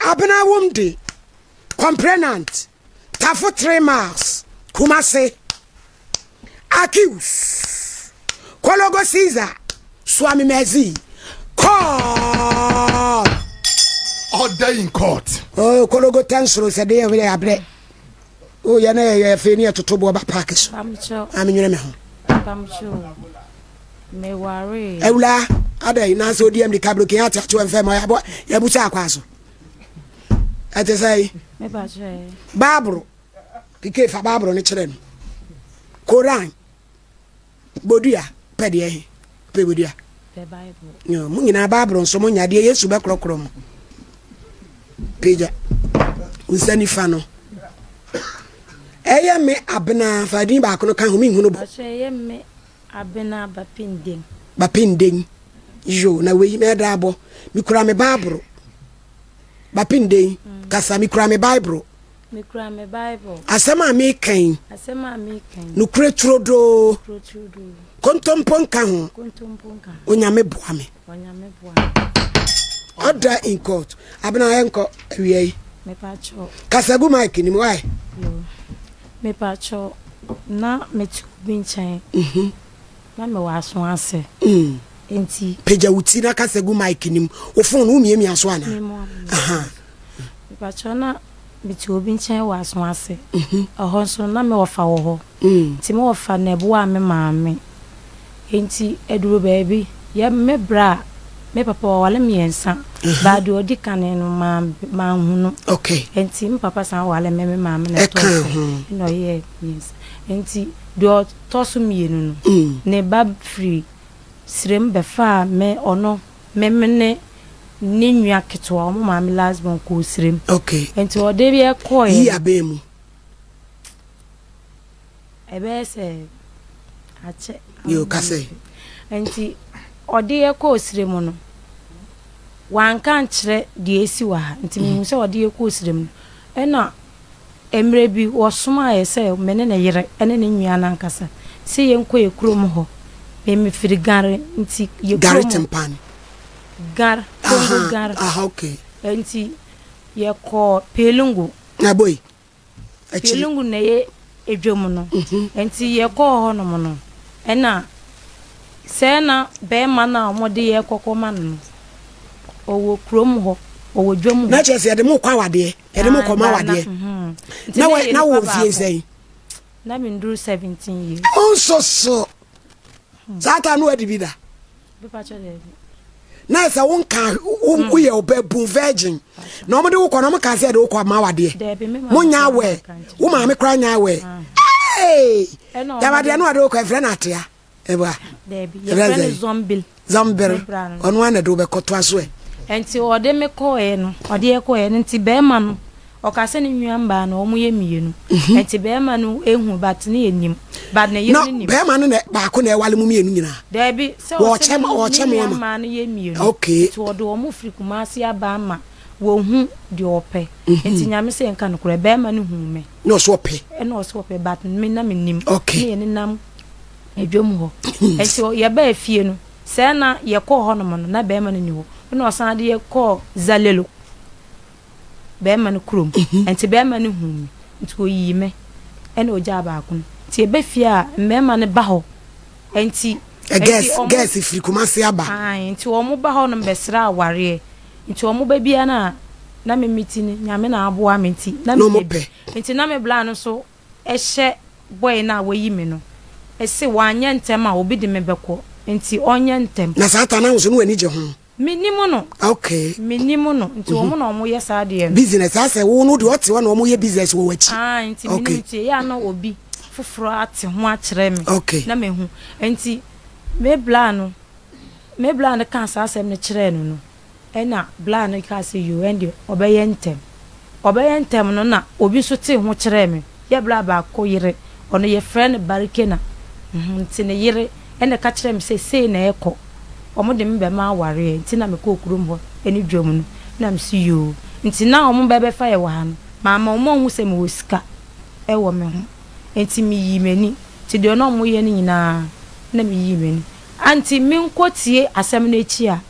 Abena Wumdi, complainant, Tafo 3 miles, Kumasi. Accused, Kologo Caesar, Swami Mezi, court. Order in court. Oh, Kologo tensoro sɛ de yɛ wele abrɛ. Oh, yɛ na yɛ afei ne yɛtoto boɔ ba paaki so. Amenwene me ho. Awura adɛn na sɛ ɔdi amirika broken ate ato ɛmfɛ ma yɛabɔ yɛabusa akwa so. Ɛte sɛ yi. Baaboro. Pike fa baaboro no kyerɛ no. Koran. Bodua pɛ deɛ he pɛ bodua. Mo nyinaa baaboro nso mo nya deɛ Yesu bɛkorɔkorɔ mo. Pagya nsa nifa no. Ɛyɛ me abena fa din baako no ka ho menhunu bɔ. Ɛyɛ me abena bapenden. Bapenden. Yo na wei mɛda abɔ. Mekura me baaboro. Bapenden kasa mekura me Bible. Mekura me Bible. Asɛm a meka yi. Asɛm a meka yi. Nokorɛ turodoo. Nokorɛ turodoo. Kontompo nka ho. Kontompo nka ho. Onyame boa me. Onyame boa me. Order in court. Abena yɛnkɔ awia yi. Mepakyɛw. Kasa gu mic ni mu why? Yo. Mepakyɛw na mete obi nkyɛn. Mhm. Na mewɔ aso ase. Mm. Enti. Pagya wo ti na kasa gu mic ni mu. Wo phone wo miamia so ana? Memu. Aha. Mepakyɛw na mete obi nkyɛn wɔ aso ase. Ɛhɔ nso na me wɔfa wɔ hɔ. Nti me wɔfa na ɛboaa me maame. Nti ɛduru baabi, yɛ me bra a, me papa wawale mmiɛnsa. But deɛ ɔdi kane no, manhu no. Nti me papa san wale me, me maame na ɛtɔɔ so. Ɛna ɔyɛɛ mmiɛnsa. Nti deɛ ɔtɔ so mmienu no, ne ba firi Sirem bɛfaa me, ɔno. Me me ne ne nua ketewa, wɔn maame last born kɔɔ sirem. Okay. Nti ɔde yɛ kɔɔɛ. Yi abɛn mu. Ɛbɛyɛ sɛ akyɛ. Yo kasɛ. Nti ɔde yɛ kɔɔ sirem no, wanka nkyerɛ deɛ esi wɔ ha. Nti mehu sɛ ɔde yɛ kɔɔ sirem no, ɛna Mmerɛ bi, wɔsomaa yɛ sɛ me ne ne yere ne ne nua no ankasa sɛ yɛnkɔ yɛ kurom hɔ. Me mefiri Gare nti yɛ kurom. Gare Tempane. Gare, Congo Gare. Aha, okay. Nti yɛkɔɔ Pelingo. Aboi. Akyiri. Pelingo na ɛyɛ edwam no. Nti yɛkɔɔ hɔnom no, ɛna Sɛɛ na barima no a wɔde yɛn rekɔ kɔma no no, ɔwɔ kurom hɔ, ɔwɔ dwam hɔ. Na kyerɛ sɛ yɛde mo kɔ awadeɛ, yɛde mo kɔma awadeɛ. Na wɔ na wɔ mfie sɛn? Na me nduru 17 years. Mo nso so. Saa ta no adi bi da. Na sɛ wo nka woyɛ ɔbɛbun virgin na wɔde wo kɔ na wɔn ka sɛ yɛde wo kɔ ama awadeɛ. Mo nya awɛ, wo maame koraa nya awɛ. Ee, yawadeɛ no wɔde wo kɔ ɛfrɛ no atea. Ɛba. Daabi, yɛfrɛ no zɔmbil. Zɔmbil. Ɔno ara na ɛde wobɛkɔ toa so ɛ. Nti ɔde me kɔɔɛ no, ɔde yɛ kɔɔɛ no, nti bɛrima no, ɔka sɛ ne nua mbaa no, wɔn yɛ mmienu. Mhm. Nti bɛrima no ehu but ne yɛ nim, but ne yere no nim. Bɛrima no na baako na ɛwale mu mmienu nyinaa. Daabi, sɛ ɔsɛ ne nua mmaa no yɛ mmienu. Okay. Nti ɔde wɔn firi Kumasi aba ama wɔhu deɛ ɔpɛ. Mhm. Nti Nyame sɛ nka nokorɛ, bɛrima no huu me. Na ɔsɛ ɔpɛ. Ɛna ɔsɛ ɔpɛ but me na me nim. Okay. Ne yɛ nenam dwam hɔ. Nti yɛbaa fie no, sɛɛ na yɛkɔɔ hɔnom no, na bɛrima no nni hɔ. Ɛna ɔsan de yɛ kɔɔ Zalelo, bɛrima no kurom. Nti bɛrima no huu me, nti ɔyii me, ɛna ɔgyaa baako no. Nti yɛba fie a, mmarima no ba hɔ. Nti, nti wɔn. Girls firi Kumasi aba. Ae, nti wɔn ba hɔnom bɛsrɛ awareɛ. Nti wɔn ba biara no a, na me me ti no, Nyame na aboa me nti, na meyɛ bi. Nti na me bra no nso hyɛ bɔe no a wayi me no se wanyɛ ntɛm a obi de me bɛkɔ nti ɔnyɛ ntɛm. Na saa ta no nso no w'ani gye ho? Mennim no. Okay. Mennim no nti wɔn na wɔn yɛ saa adeɛ no. Business asɛ wo no deɛ ɔte hɔ na wɔn yɛ business wɔ w'akyi. Ah nti mennim nti ɛyɛ a na obi foforɔ ate ho akyerɛ me. Okay. Na mehu nti me bla no me bla no kaa saa asɛm no kyerɛɛ no no. Ɛnna bla no kaa sɛ, Yoo, ɛnde ɔbɛyɛ ntɛm. Ɔbɛyɛ ntɛm no na obi nso tee ho kyerɛɛ me. Yɛ bla baako yere, ɔno yɛfrɛ no Barikena, nti ne yere na ɛka kyerɛɛ me sɛ sei na ɛrekɔ. Wɔde me bɛma awareɛ nti na mekɔɔ kurom hɔ ne dwam no. Ɛnna mese yoo. Nti na wɔbɛbɛfa yɛn wɔ ha no, mamma wɔanhu sɛ mewɔ sika wɔ me ho. Nti meyii m'ani. Nti deɛ na wɔyɛ no nyinaa na meyii m'ani. Nti menkɔtie asɛm no akyi a,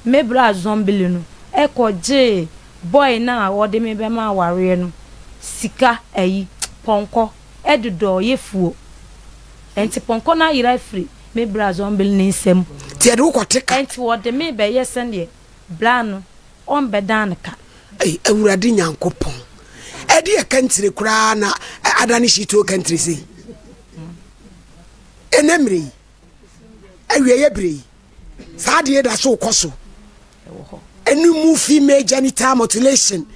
Me bra Zombili no kɔ gyee Boy no a ɔde me bɛma awareɛ no sika ayi, pɔnkɔ, dodɔɔ yɛ fuo. Ɛnti pɔnkɔ no ayera afiri me bra Zɔmbili no nsam. Nti yɛde wo kɔte ka. Ɛnti wɔde me bɛyɛ sɛdeɛ bra no ɔmbɛdan no ka. Ei Awurade Nyankopɔn, ɛdeɛ kɛntire koraa na adane hyitoo kɛntire sei? Ɛnɛ mmerɛ yi, awieɛ berɛ yi, saa adeɛ da so kɔ so. Ɛno mu female genital mutilation,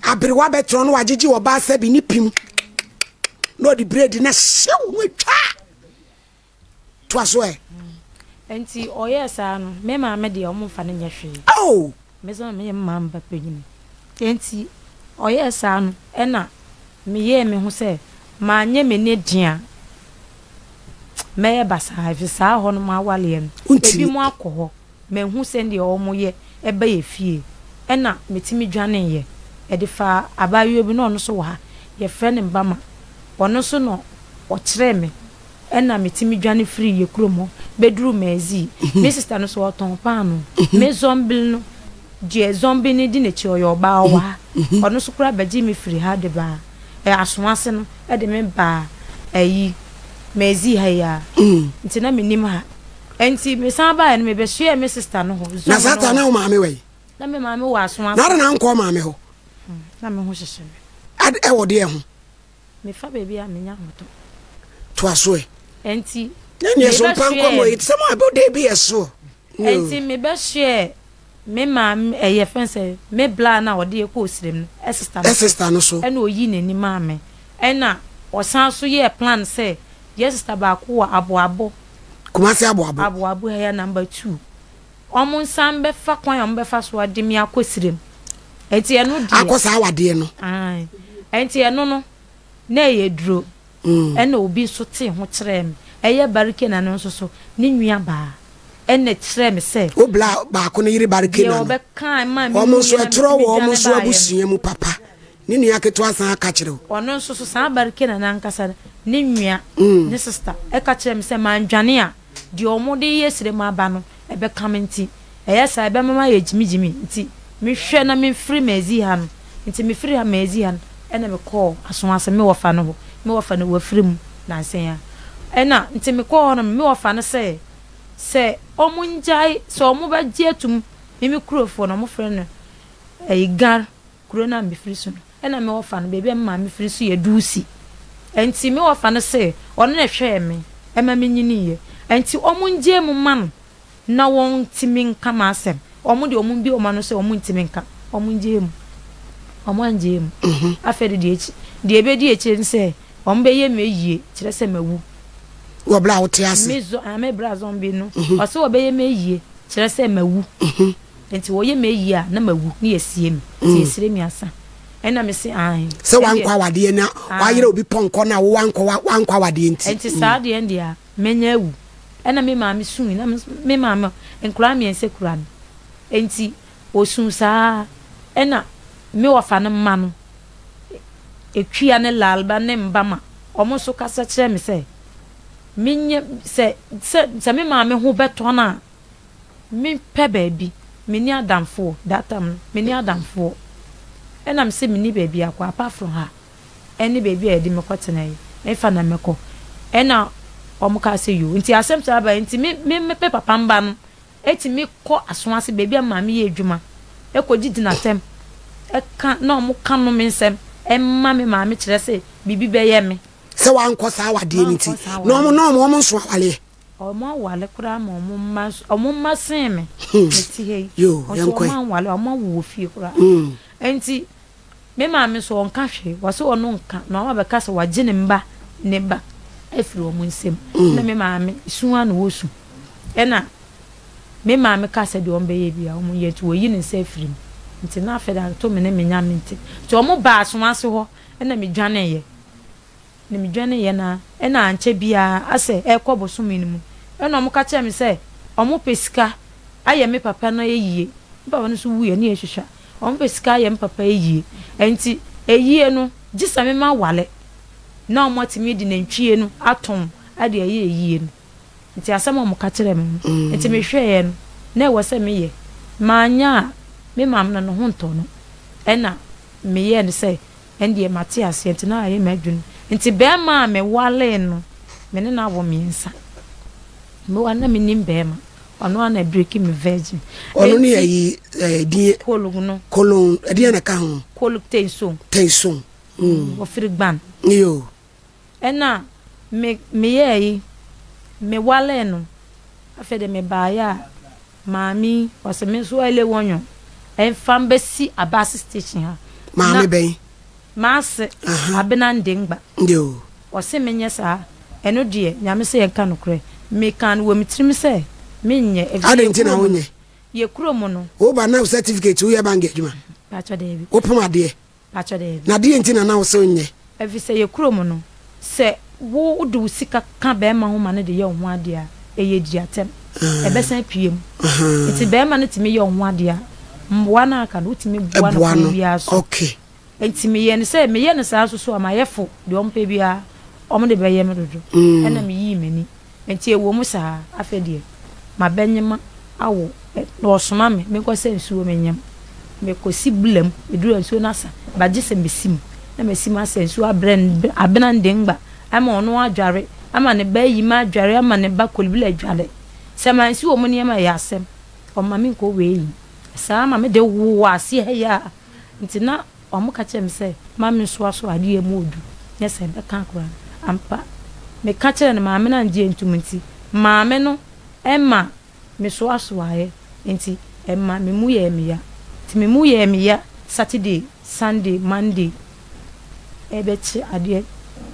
aberewa bɛtɔn no wagyegye ɔbaa sɛbi ne pim na ɔde bredi na hyew no atwa. Toa so ɛ. Nti ɔyɛɛ saa no, me maame deɛ ɔmo nfa no nyɛ hwee. Oh! Me nso na meyɛ me maame ba panyin. Nti ɔyɛɛ saa no, ɛna meyɛɛ me ho sɛ manyɛ m'ani den a, mɛyɛ basaa ɛfiri saa hɔ nom awaleɛ no, Wontumi. ebinom akɔ hɔ. Mahu sɛdeɛ wɔyɛ ba yɛ fie. Ɛna metumi dwaneeɛ. Ɛde faa abaayewa bi, na ɔno nso wɔ ha, yɛfrɛ no Mbama. Ɔno nso na ɔkyerɛɛ me. Ɛna metumi dwane firii yɛ kurom hɔ bɛduruu Merzii. Me sista no nso ɔtɔn paanoo. Me zɔmbili no, deɛ zɔmbi no di n'akyi, ɔyɛ ɔbaa, ɔwɔ ha. Ɔno nso koraa bɛgyee me firii ha de baa Asoase no de me baa ayi, Merzii ha yi ara. Nti na mennim ha. Enti mesan baeɛ no, mebɛsoɛɛ me sista no hɔ. Na saa ta na wo maame wɔ yi? Na me maame wɔ aso ase. Na ada na ankɔ maame hɔ? Hmm, na me ho hyehye me. Ad ɛwɔ deɛ ho? Mefa baabi a menya ahotɔ. To aso ɛ. Enti Ne so mpa nkɔmmɔ yi sɛ mo abɔde bi yɛ so. Enti mebɛsoɛɛ me maame ɛyɛ fɛn sɛ me bla na ɔde yɛ kɔɔ sirem no ɛsista no so. No so. Ɛna oyi n'ani maa me. Ɛna ɔsan so yɛɛ plan sɛ yɛ sista baako wɔ aboabo. Kumasi Aboabo. Aboabo ha ya number 2. Wɔn nsan bɛfa kwan a wɔn bɛfa so ade me akɔ sirem. Enti ɛno deɛ. Akɔ saa awadeɛ no. Ae. Enti ɛno no, na ɛyɛ duro. Ɛna obi nso tee ho kyerɛɛ me. Ɛyɛ Barikena no nso so, ne nua baa. Ɛna ɛkyerɛɛ me sɛ. Wo bla baako no yere Barikena no. Deɛ ɔbɛka maa me Wɔn nso huiɛ na ɛtorɔ metumi wɔ wɔn dwane nso baeɛ no. abusua mu papa. Ne nua ketewa san ka kyerɛ wo. Ɔno nso so saa Barikena no ankasa no, ne nua, ne sista, ɛka kyerɛɛ me sɛ mandwane a, deɛ wɔde reyɛ srem aba no, ɛbɛka me nti, ɛyɛ saa a, ɛbɛma mayɛ gyimigyimi nti, mehwɛ na mefiri Medzi ha no. Nti mefiri ha Medzi ha no, ɛna mekɔɔ Asoase, me wɔfa no hɔ. Me wɔfa no, wafiri mu nansa yi ara. Ɛna nti mekɔɔ hɔ no, me wɔfa no sɛ, sɛ wɔngyae, sɛ wɔbɛgye atum, me me kurofoɔ no, wɔfrɛ no ɛyi Gar, kuro no a mefiri so no. Ɛna me wɔfa no, baabi a me maame firi nso yɛ Dusi. Ɛnti me wɔfa no se ɔno na ɛhwɛɛ me ma me nyiniiɛ. Ɛnti wɔn ngyae mu ma no na wɔn ntumi nka m'asɛm. Wɔn deɛ wɔn mbue wɔn ano sɛ wɔn ntumi nka. Wɔn ngyae mu. Wɔn angyae mu. Afei de deɛ akyi, deɛ ɛbɛdi akyire ne sɛ wɔn bɛyɛ me ayie, kyerɛ sɛ mawu. Wɔ berɛ a wote ase. Me zɔ, ah, me bra zombie no, ɔse wɔbɛyɛ me ayie, kyerɛ sɛ mawu. Nti wɔyɛ me ayie a na mawu ne yɛasie me. Nti yɛsire me asa. Ɛna me se aane. Sɛ wankɔ awadeɛ na wayerɛ obi pɔnkɔ na wo wankɔ wankɔ awadeɛ nti. Nti saa deɛ ɛndeɛ a mɛnya awu. Ɛna me maame sui na me maame nkwadaa mmiɛnsa kura no. Nti ɔsuu saa ɛna me wɔfa no mma no Akua ne Lalba ne Mbama wɔn nso kasa kyerɛ me sɛ menyɛ sɛ sɛ sɛ me maame ho bɛtɔ no a Me pɛ baabi, me ni adamfoɔ, that time no, me ni adamfoɔ. Ɛna me se me ni baabi akɔ apart from ha, ɛne baabi a yɛde me kɔ tena yi, ɛfa na mɛkɔ. Ɛna wɔn kaa sɛ yoo, nti asɛm saa baeɛ nti me, me, me papa mba no ɛtumi kɔ aso ase baabi a me maame yɛ adwuma, ɛkɔ didi n'atɛm, ɛka, na wɔn ka no me nsɛm, ɛma me maame kyerɛ sɛ biribi bɛyɛ me. Sɛ wankɔ saa awadeɛ no nti, na wɔn, na wɔn, wɔn nso awaleɛ. Ɔmo awale koraa ma ɔmo mma nso ɔmo mma sen me me te ha yi nso ɔmo anwale ɔmo awo wɔ fie koraa nti me maame nso ɔnka hwee wɔse ɔno nka na ɔmo abɛka sɛ wagye ne mba ne ba afiri ɔmo nsam na me maame su ara na ɔsu ɛna me maame ka sɛ deɛ ɔmo bɛyɛ bia ɔmo yɛ nti wɔyi ne nsa afiri mu nti na afei de ato me ne me nyame nti nti ɔmo baa asoase hɔ ɛna me dwaneeɛ. Na medwaneeɛ no ara, ɛna ankyɛ biara asɛ ɛrekɔ bosome no mu, ɛna wɔka kyerɛɛ me sɛ wɔpɛ sika ayɛ me papa no ayie. Me papa no nso wuiɛ ne yɛhwehwɛ a, wɔpɛ sika ayɛ me papa ayie. Ɛnti ayie no, gye sɛ me mawale na wɔatumi de nantwie no atɔn de ayɛ ayie no. Nti asɛm a wɔka kyerɛɛ me no, nti mehwɛeɛ no, na ɛwɔ sɛ meyɛ. Manyɛ a, me maame no, ne ho ntɔ no. Ɛna meyɛɛ no sɛ ɛndeɛ mate aseɛ nti na ayɛ m'adwene. Nti bɛɛma a mewalee no, me ne no awo mmiɛnsa. Meware na mennim bɛɛma. Ɔno ara na ɛbreki me virgin. Ɔno ne ayi ɛɛ din. Kolog no. Kolon ɛdeɛn na ɛka ho? Kolog Teisom. Teisom. Mm. Ɔfiri Gban. Iyo. Ɛna me meyɛɛ yi, mewalee no. Afei de mebaeɛ a, maame yi, ɔse me nso ɛle wɔnyo, ɛmfa mbɛsi Abase station ha. Maame bɛn? M'ase, Abena Ndengba. Yo. Ɔse menyɛ saa. Ɛno deɛ, Nyame sɛ yɛnka nokorɛ. Mekaa no wɔ me tirim sɛ, menyɛ, efisɛ Adɛn nti na wonyɛ? Yɛ kurom no. Woba na wo certificate woyɛ bank adwuma? Pakyɛ daabi. Wopem adeɛ? Pakyɛ daabi. Na deɛn nti na na wose wonyɛ? Efisɛ yɛ kurom no, sɛ wo wode wo sika ka bɛɛma ho ma no de yɛ wo ho adeɛ a, ɛyɛ diatɛm. Ɛbɛsan apue mu. Nti bɛɛma no tumi yɛ wo ho adeɛ a, mmoa no a aka no, wotumi boa no kwan biara so. Okay. Nti meyɛɛ no sɛ, meyɛ no saa nso so a, mayɛ fo, deɛ wɔpɛ biara, wɔde bɛyɛ me dodo. Ɛnna meyii m'ani. Nti ɛwɔ mu saa, afei deɛ, mabɛnyem awo. Na wɔsoma me, menkɔsa nsuo menyem. Mekɔsi bula mu, meduru a nsuo no asa, but gye sɛ mesi mu. Na masi mu asa nsuo abrɛ no, abena ndengba, ama ɔno adware, ama ne ba ayi me adware, ama ne ba kolibila adware. Sɛ mansi wɔn nneɛma a, ɛyɛ asɛm. Ɔmma menkɔ wei. Saa ma mede woo aseɛ ha yi ara. Nti na wɔka kyerɛɛ me sɛ mma mensoa so adeɛ a ɛmu ɔdu, nyɛ sɛ ɛbɛka akwadaa no. Ampa, meka kyerɛɛ no, maame no angye antum nti, maame no ma mesoasoaeɛ, nti ɛma me mu yɛɛ me ya. Nti me mu yɛɛ me ya Saturday, Sunday, Monday ɛrebɛkye adeɛ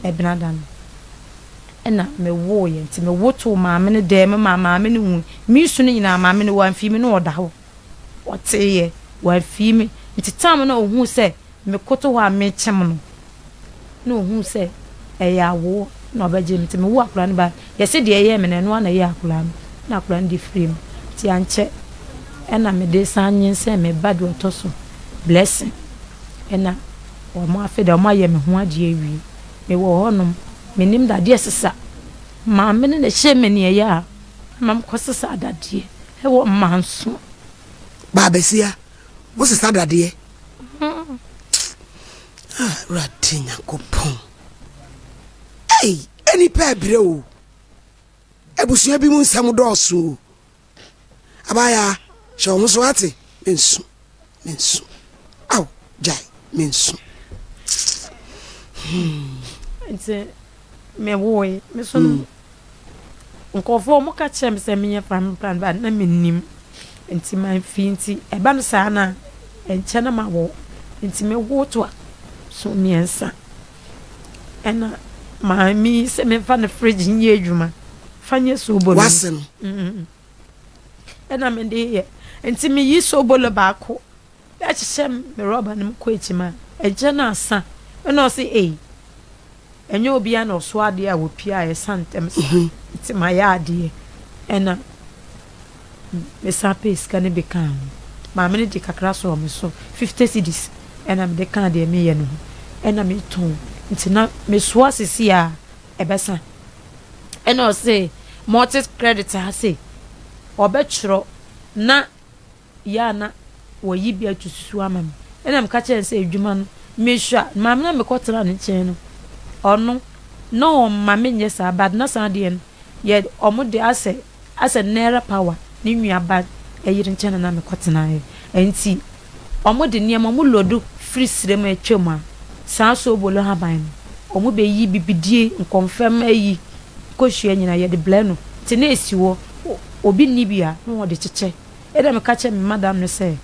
Ɛbenada no ɛna mewoeɛ. Nti mewo too maame no dan mu maa maame no hui. Mesu no nyinaa maame no wamfii me na ɔda hɔ. Ɔteeɛ, wamfii me. Nti time no a ɔhuu sɛ mekoto hɔ a mekyem no, na ɔhuu sɛ ɛyɛ awoɔ na ɔbɛgye me. Nti mewoo akwadaa no baeɛ. Yɛse deɛ ɛyɛɛ me no, ɛno ara na ɛyɛɛ akwadaa no. Na akwadaa no de firii mu. Nti ankyɛ ɛna mede san nyinsɛn me ba deɛ ɔtɔ so, Blessing. Ɛna wɔn afei deɛ wɔayɛ me ho adeɛ awie. Mewɔ hɔnom, mennim dadeɛ sesa. Maame no na ɛhyɛɛ me nea ɛyɛ a ama mekɔsesa dadeɛ. Ɛwɔ mmanso. Baabasia, wo sesa dadeɛ. Ah, Awurade Nyankopɔn. Ei, nnipa ɛbrɛ o. Abusua bi mu nsɛm dɔɔso o. Abaayaa, hyɛ wo ho so ate. Mensu, mensu. Aw, gyae, mensu. Hmm. Nti, mewoe. Me so no, hmm. Nkurɔfoɔ wɔka kyerɛɛ me sɛ menyɛ family plan but na mennim nti mamfi nti ɛba no saa no a ɛnkyɛ na mawo nti mewo toa so mmiɛnsa ɛna maame yi sɛ memfa ne fridge nyɛ adwuma fa nyɛ soobolo wase no ɛna mede yɛ nti meyi soobolo baako Bɛhyehyɛ me rɔba no mu kɔ ekyim a, ɛnkyɛ na asa. Nna ɔse, Ei, nnyɛ obiara na ɔsoa adeɛ a wɔpia a ɛsa ntɛm saa, ntsi mayɛ adeɛ. Nna mesan pɛɛ sika no bi kaa ho. Maame no de kakra sɔɔ me so, 50 cedis na mede kaa deɛ meyɛ no ho. Nna metɔn, ntsi na mesoa sisi a ɛbɛsa. Nna ɔse, multi credit ha sei, ɔbɛtwerɛ na yɛ a na wɔyi bi ato susu ama me. Ɛna meka kyerɛɛ no sɛ adwuma no mesua. Maame no a mekɔtenaa ne nkyɛn no, ɔno na ɔmma menyɛ saa but na saa adeɛ no yɛ ɔmo de asɛ asɛ Naira Power ne nua ba yere nkyɛn na na mekɔtenaeɛ. Nti ɔmo de nneɛma ɔmo load firi serɛ mu atwam a saa soobolo haban no ɔmo bɛyi bibidie nkɔmfɛm ayi kosua nyinaa yɛde blɛ no nti na esi hɔ obi nni bi a na wɔde kyekyɛ. Ɛnna meka kyerɛɛ me madam no sɛ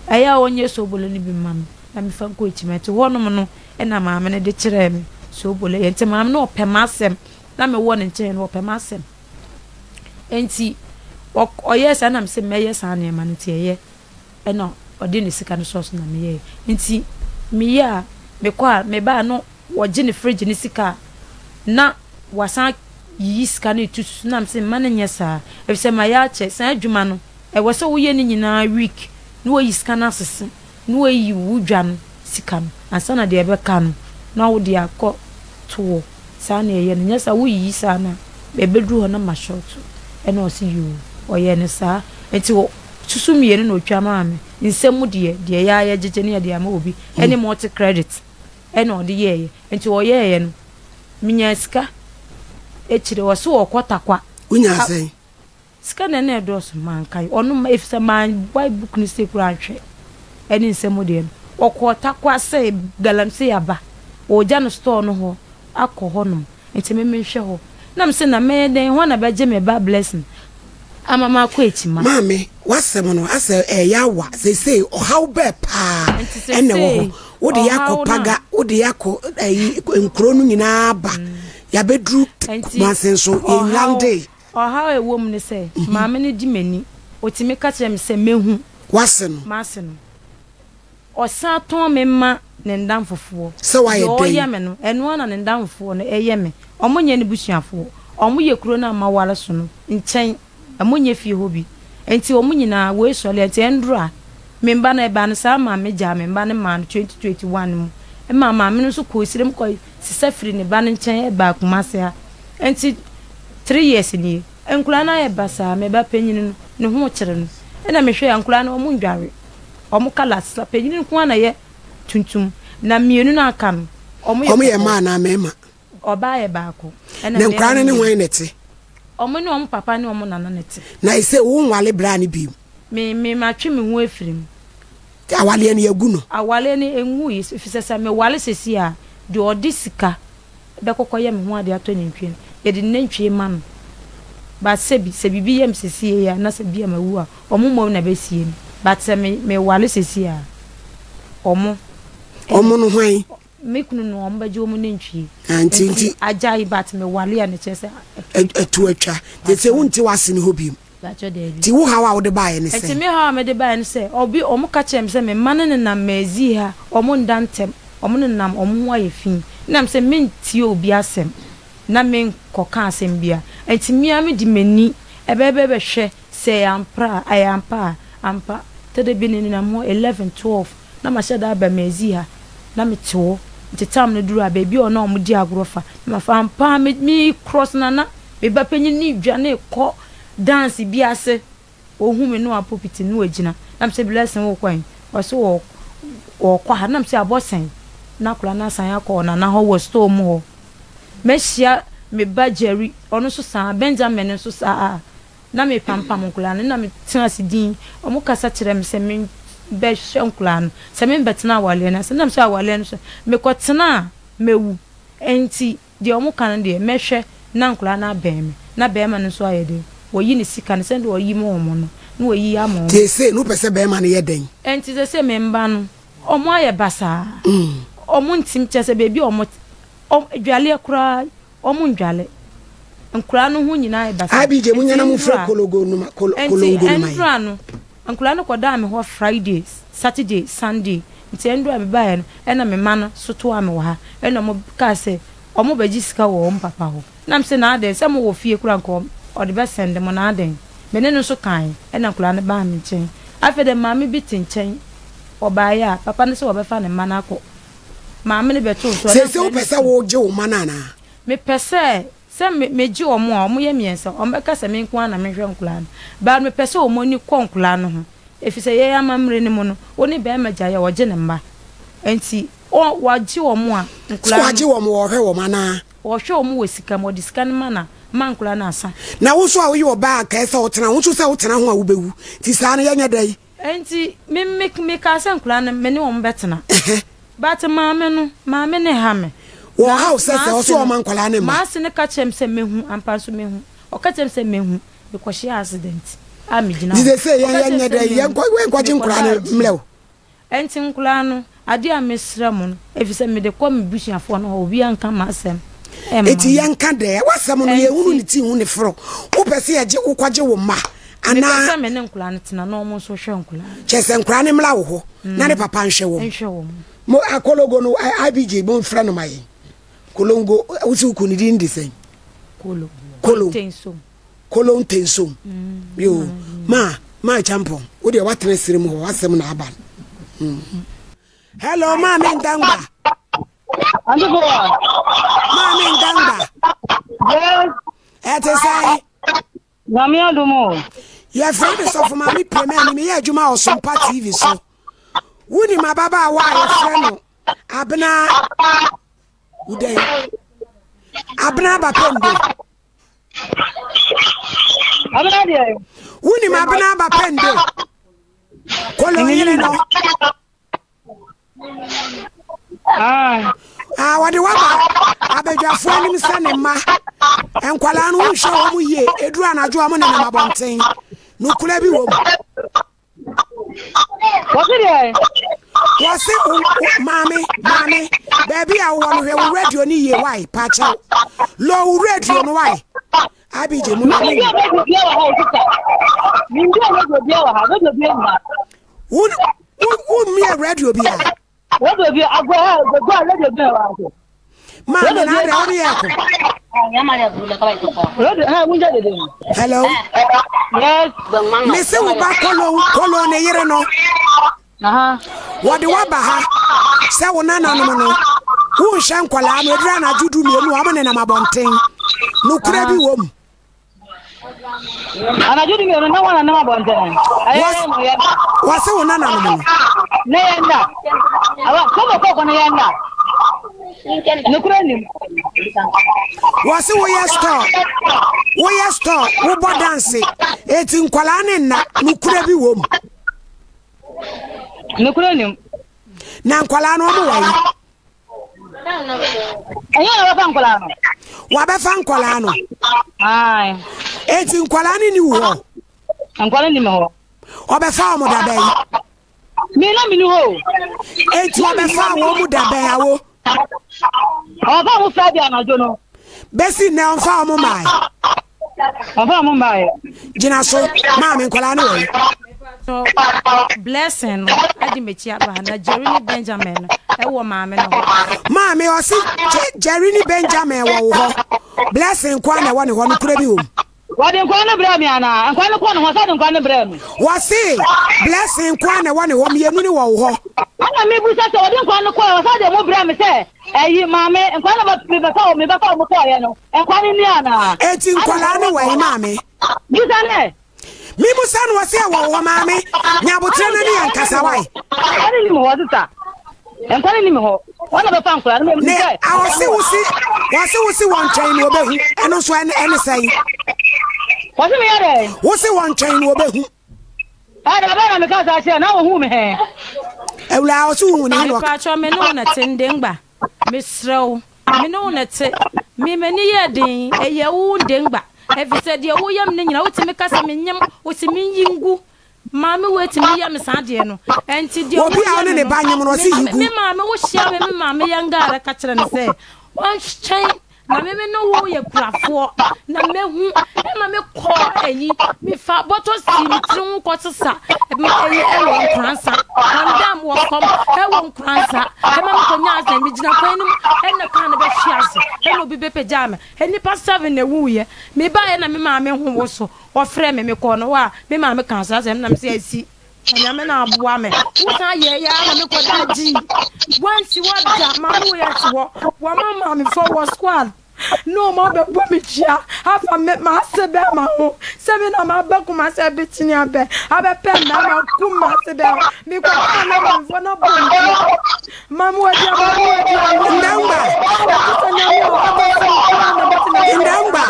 ɛyɛ a ɔnyɛ soobolo no bi mma me na memfa nkɔ akyima. Nti hɔnom no na maame no de kyerɛɛ me soobolo yɛ. Nti maame no ɔpɛ m'asɛm. Na mewɔ ne nkyɛn no ɔpɛ m'asɛm. Nti ɔyɛɛ saa na mese mɛyɛ saa nneɛma no nti ɛyɛ. Ɛnna ɔde ne sika no sɔɔ so na meyɛe. Nti meyɛ a mekɔ a meba a na wɔgye ne fridge no sika a na wasan yiyi sika no reto susu na mese mma no nyɛ saa efisɛ mayɛ akyɛ saa adwuma no ɛwɔ sɛ woyɛ ne nyinaa week na wayi sika no asese na wayi wo dwa no sika no ansa na deɛ ɛbɛka no na wode akɔ to hɔ saa na ɛyɛ no nyɛ saa woyiyi saa no a ɛbɛduru hɔ na ma short ɛna ɔse yoo ɔyɛ no saa nti. Susu mmienu na ɔtwa maa me. Nsɛm mu deɛ, deɛ yɛ ara yɛgyegye ne yɛde ama obi ne multi credit ɛna ɔde yɛeɛ. Nti ɔyɛeɛ no, menyaa sika akyire. Ɔse ɔrekɔ Tarkwa. Wonyaa sɛn? Sika na na ɛdɔɔso, mankae. Ɔno ma, efisɛ manbuae book no sei koraa anhwɛ ɛne nsɛm mu deɛ no. Ɔkɔɔ Tarkwa sɛ galamsey aba, ɔregya no store no hɔ akɔ hɔnom, nti me menhwɛ hɔ. Na mese na mɛyɛ dɛn, hwan na bɛgye me ba Blessing ama makɔ akyima? Maame, w'asɛm no asɛ ɛyɛ awa, seesei ɔhaw bɛɛ paa Nti ɛna ɛwɔ hɔ. seesei Wode yɛ akɔ ɔhaw no a. Paga, wode yɛ akɔ ɛyi nkuro no nyinaa aba, yɛabɛduru Nti Kumasi nso, yɛn ɔhaw landee. Ɔhaw a ɛwɔ mu ne sɛ, maame no di m'ani. Ɔtumi ka kyerɛ me sɛ mɛhu. W'ase no. M'ase no. Ɔsan tɔn me ma ne nnamfofoɔ. Sɛ wayɛ Deɛ dɛn? ɔyɛ me no, ɛno ara na ne nnamfofoɔ no yɛ me. Wɔnyɛ ne busuafoɔ. Wɔyɛ kuro no a maware so no nkyɛn. Wɔnyɛ fie hɔ bi. Enti wɔn nyinaa, wei sɔre a, nti ɛndora. Me mma no, ɛbaa no saa maa megyaa me mma no maa no 2021 mu. Ɛmaa maame no nso kɔɔ serem kɔ sesa firii ne ba no nkyɛn baa Kumasi ha. Enti Three years nie, nkwadaa no ayɛ basaa, me ba panyin no, ne ho rekyere no. Ɛna mehwɛɛ a, nkwadaa no wɔn ndware, wɔn colour asesa, panyin no nko ara na ɛyɛ tuntum, na mmienu no a aka no, wɔn yɛ Wɔn yɛ kɔkɔɔ. mmaa anaa mmarima? Ɔbaa yɛ baako, ɛna Na nkwadaa mmarima no ne mmienu. hwan na ɛte? Wɔn ne wɔn papa ne wɔn nana na ɛte. Na ɛsɛ wo nwale braa no bio? Me, me, matwe me ho afiri mu. Awaleɛ no yɛagu no? Awaleɛ no ɛnwui, efisɛ sɛ mewale seesei a, deɛ ɔde sika bɛkɔ kɔyɛ me ho ade atɔ nantwie no, yɛde ne nantwie ma no. But sɛbi, sɛ biribi yɛ me sesie yi a, na sɛ bi a mawu a, wɔn mmom na bɛsie me. But sɛ me, meware sesie a, wɔn. Wɔn no hwan? Me kunu no, wɔn bɛgye wɔn nantwie. Ah, nti, nti. Agyae, but meware a, na kyerɛ sɛ. Ɛto atwa. Nti sɛ wonte w'ase no hɔ bio. Mpakyɛ daabi. Nti wo haw a wode baeɛ ne sɛn? Nti me haw a mede baeɛ ne sɛ, obi, wɔn ka kyerɛɛ me sɛ me mma no nenam Mersey ha, wɔn nda ntɛm, wɔn nenam, wɔn ho ayɛ fi. Ɛna me sɛ mentie obi asɛm na menkɔ ka asɛm biara. Nti me ara mede m'ani ɛbɛbɛ bɛhwɛ sɛ ɛyɛ ampra a, ɛyɛ ampa a, ampa. Tɔ da bi nenam hɔ 11, 12 na mahyɛ da aba Mersey ha na mete hɔ. Nti time no duru a, baabi a na wɔn di agorɔ fa na mafa. Ampa ara me, me cross na na me ba panyin no redwane rekɔ dance bi ase, ohu me na wabɔ piti na wagyina. Na mese Blessing wokɔ he? Ɔse ɔɔkɔ ha. Na mese abɔ sɛn? Na akwadaa no asan akɔ ɔnana hɔ wɔ store mu hɔ. Mahyia me ba Jerry, ɔno nso saa, Benjamin nso saa. Na mepampam nkwadaa no, na metena ase dinn. Wɔkasa kyerɛ me sɛ membɛhwɛ nkwadaa no, sɛ membɛtena awareɛ no ase. Na mese awareɛ no so, mekɔtena a mɛwu. Enti Deɛ wɔka no deɛ, mɛhwɛ na nkwadaa no abɛn me, na barima no nso ayɛ dɛn? Wayi ne sika no sɛdeɛ ɔyi ma wɔn no, na wayi ama wɔn. Seesei no wopɛ sɛ barima no yɛ dɛn? Enti seesei me mma no, wɔayɛ basaa. Wɔntim, kyerɛ sɛ baabi a wɔte, wɔn, dwaleɛ koraa, wɔndwale. Nkwadaa no ho nyinaa ayɛ basaa. IBJ, munya na Enti mofrɛ nnora, kologo no ma, kol, enti kolongo no ma yɛn. nnora no, nkwadaa no kɔdaa me hɔ Friday, Saturday, Sunday. Nti ɛnderɛ a mebaeɛ no, ɛna me mma no nso toaa me wɔ ha. Ɛna wɔn kaa sɛ wɔn bɛgye sika wɔ wɔn papa hɔ. Ɛna mese na adɛn, sɛ mowɔ fie koraa nka ɔde bɛ sɛnde mo, na adɛn? Me ne no nso kaeɛ, ɛna nkwadaa no baa me nkyɛn. Afei deɛ maame bi te nkyɛn, ɔbaeɛ a, papa no sɛ wɔbɛfa ne mma no akɔ. Maame no bɛtoo so a, na Seesei nkwadaa wopɛ no sɛ su. wogye wo mma no anaa? Mepɛ sɛ, sɛ me, megye wɔn a, wɔyɛ mmiɛnsa, wɔbɛka sɛ me nko ara na mehwɛ nkwadaa no. But mepɛ sɛ wɔn ani kɔ nkwadaa no ho. Efisɛ yɛn amammerɛ no mu no, wo ne barima gyae a, wɔgye ne mma. Enti, ɔ, wɔagye wɔn a, Sɛ nkwadaa no. wɔagye wɔn, wɔhwɛ wɔn anaa? Wɔhwɛ wɔn wɔ sika mu, wɔde sika no ma na, ma nkwadaa no asa. Na wo nso a woyɛ ɔbaa a, anka ɛsɛ sɛ wotena ho. Wo nso sɛ wotena ho a, wobɛwu. Nti saa no, yɛnyɛ dɛn? Enti, me, me, mekaa sɛ nkwadaa no, me ne wɔn bɛtena. But maame no, maame no ha me. Wɔha wo sɛ sɛ, ɔse ɔmma nkwadaa no mma. M'ase no ka kyerɛɛ me sɛ mɛhu, ampa nso mɛhu. Ɔka kyerɛɛ me sɛ mɛhu. Mekɔhyiaa accident a megyina Nti hɔ. sese yɛn Ɔka yɛn kyerɛɛ nyɛ me dɛ sɛ yɛn mehu. kɔ yɛn kɔgye nkoraa Mekɔdaa no gym. mmerɛ o. Ɛnti nkoraa no, adeɛ a mesrɛ mo no, efisɛ mede kɔ me busuafoɔ no hɔ, obiara nka m'asɛm mma Enti me. yɛn ka dɛ w'asɛm no yɛn hunu Ɛnti. ne ti hu ne foro. Wo pɛ sɛ yɛgye wo kɔgye wo mma Mepɛ anaa? sɛ me ne nkoraa no tena na wɔn nso hwɛ nkoraa no. Kyerɛ sɛ nkoraa no mmra wo hɔ na ne papa nhwɛ wɔn. Nhwɛ wɔn. Mo akologo no IBJ mo nfrɛ no ma yɛn. Kolongo wo se wo kunu ne din de sɛn? Kolo. Kolo. Tensom. Kolo Ntensom. Yo, ma, ma Champon, wo deɛ woatena siri mu hɔ, w'asɛm na aba no. Mm. Hello, Maame Ntangba. Maame Ntangba. Yes. Ɛte sɛn? Nyame adom o. Yɛfrɛ me sɔfo maame Premani, meyɛ adwuma wɔ Sompa TV so. Wonim ababaawa a yɛfrɛ no Abena Wodɛn? Abena Abapɛnde. Abena deɛ. Wonim Abena Abapɛnde? Kolo yere no. Ah. Ah, wɔde waba abadwafoɔ anim sɛ ne mma nkwadaa no wonhwɛ wɔn yie ɛduru anadwo a wɔn nenam abɔnten nokora bi wɔ mu Wɔse deɛ. Wɔse maame maame baabi a wowɔ no hwɛ wo radio no yie wae pakyɛw lɔ wo radio no wae abigye mu na Mimi radio bia wɔ ha o sista. Mimi radio bia wɔ ha radio bia wɔ ha. Wo wo mmea radio bia. Radio bi agɔ ha agɔ a radio bi wɔ ha so. Maame na adɛ wo ne yɛ ko. Radio ha wunja dede. Hello. Yes. Me se wo ba kolo kolo ne yere no. Aha. Wɔde waba ha sɛ wo nananom no wonhwɛ nkwadaa no ɛduru anadwo du mmienu a wɔn nenam abɔnten nokorɛ bi wɔ mu. Anadwo du mmienu na wɔn anam abɔnten. Wɔse wo nananom no. Ne yɛn da. Awa kɔmɔ kɔkɔ ne yɛn da. Nukuri nim. Wɔse woyɛ store woyɛ store wobɔ danse eti nkwadaa ne nna nukuri bi wɔ mu. Nukuri nim. Na nkwadaa no wɔn wɔ yi. Ɛnyɛ na wɔbɛfa nkwadaa no. Wɔabɛfa nkwadaa no. Eti nkwadaa no ni wo hɔ. Nkwadaa ni mi hɔ. Ɔbɛfa wɔn da bɛn? Mi na mi ni hɔ o. Eti ɔbɛfa wɔn mu da bɛn awo? Ɔbɛfa wɔn Friday anadwo no. Bɛsi nnɛ ɔmfa wɔn mmae. Ɔmfa wɔn mmae. Gyina so maame nkwadaa no wɔ yi. Blessing no adi m'akyi aba ha na Jerry ne Benjamin no ɛwɔ maame no hɔ. Maame ɔsi Jerry ne Benjamin wɔ wo hɔ. Blessing nkoa na ɛwɔ ne hɔ no kura bi wɔ mu. Wɔde nkwa no brɛɛ me anaa? Nkwa no kɔɔ ne hɔ sɛ ɔde nkwa no brɛɛ me. Wɔse Blessing nkoa na ɛwɔ ne hɔ mmienu ne wɔ wo hɔ. Ɛna mebisa sɛ wɔde nkwa no kɔɛ wɔsan de mo brɛɛ me sɛ ɛyi maame nkwa no mebɛfa wɔ mebɛfa wɔ mo kɔɔyɛ no nkwa no ni anaa? Eti nkwadaa no wɔ yi maame? Bisa ne. Mebusa no ɔse ɛwɔ wo hɔ maame nya aboterɛ na ne yɛ nkasa wae. Nkwa no ni me hɔ sista. Nkwa no ni me hɔ. Wɔn na bɛfa nkwadaa no ne a ɔse wo se wɔse wo se wɔn twɛn no ɔbɛhu ɛno nso ɛne ɛne sɛn. Wɔse meyɛ dɛ. Wo se wɔn twɛn no ɔbɛhu. Ɛda bɛn na meka saa kyerɛ na wɔhu me hɛn. Awura ɔse wohu ne he na ɔka. Mepakyɛw me ne wo na te Ndengba mesrɛ wo me ne wo na te me m'ani yɛ den ɛyɛ wo Ndengba efisɛ deɛ woyɛ me no nyina wotumi ka sɛ menyem wose menyi ngu Maame wei tumi yɛ me saa adeɛ no ɛnti deɛ Obi a ɔne ne ba nyem no ɔse yi gu. Me maame wo hyia me me maame yɛ ngaara ka kyerɛ no sɛ ɔntwɛn na me me ne wo yɛ kurafoɔ na mɛhu ɛma me kɔ ɛyi me fa bɔtɔ si me tiri ho kɔ sesa ɛyi ɛwɔ nkoransa kɔndam wɔ kɔm ɛwɔ nkoransa ɛma me kɔ nya asɛn me gyina kwan no mu ɛna kaa no bɛhwe ase ɛna obi bɛpagyaa me nnipa seven na ɛwuiɛ me baeɛ na me maame ho wo so Ɔfrɛɛ me, mekɔɔ no hɔ a, me maame kaa saa asɛm no na mese asi, na Nyame na aboa me. Wo san yɛɛ yɛ ara na mekɔdaa gyii. Wansi hɔ da, maame wei ate hɔ, wama maamefoɔ wɔ squad na wɔn abɛbɔ me dua afa me m'ase bɛrima ho sɛ me na maba Kumasi abɛkyini abɛ abɛpɛ mmarima kum m'ase bɛrima. Mekɔkaa na maamefoɔ no abɔ me dua. Ndangba. Ndangba.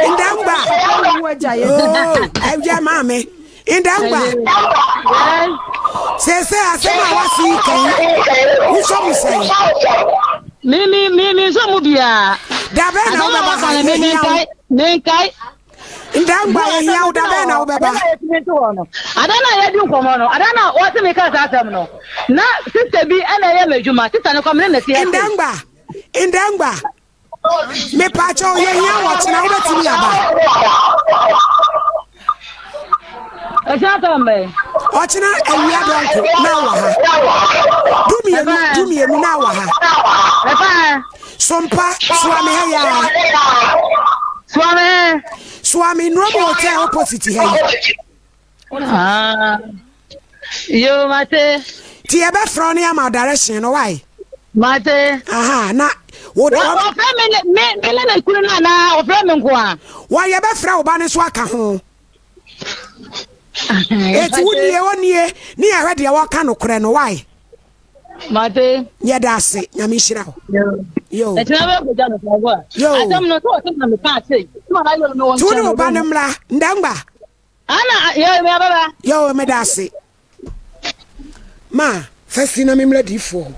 Ndangba. Oh, ɛyɛ maame. Ndangba. Sese asɛm a wasi kan wosɔ mu sɛn. Mi mi mi mi nsɔ mu biara. Dabɛ na wobɛba ha yɛ hia wo. Menkae. Ndangba yɛhia wo da bɛn na wobɛba? Ada no a yɛdi nkɔmmɔ no, ada no a wɔse meka saa asɛm no, na sista bi na ɛyɛ m'adwuma, sista no kɔ me ne na te ase. Ndangba, Ndangba, mepaakyɛw yɛhia wɔ kyena wobɛtumi aba? Ɛkyena tɔn bɛn? Ɔkyena awia dɔnko na wɔ ha. Dumienu, dumienu na wɔ ha. Sompa, soa me ha yaa. Soa me he? Soa me Nromo Hotel opposite ha yi. Ah. Yo, mate. Ti yɛbɛfrɛ wo ne ama direction no wae. Mate. Aha, na wo Wɔfrɛ me ne me me ne ne kunu no anaa wɔfrɛ me nko a? Wɔ yɛbɛfrɛ wo ba no nso aka ho. Eti wo nie o nie ne yɛhwɛ deɛ wɔka nokorɛ no why? Mate. Yɛda ase nyame nhyira wo. Yo. Ɛkyina bɛ kogya no fɛ wa. Yo. Asɛm no sɛ ɔsɛ na meka ase. Tu ne wo ba no mmra ndangba. Ana yo me ababa. Yo meda ase. Ma fɛsi na me mmra diifoɔ hɔ.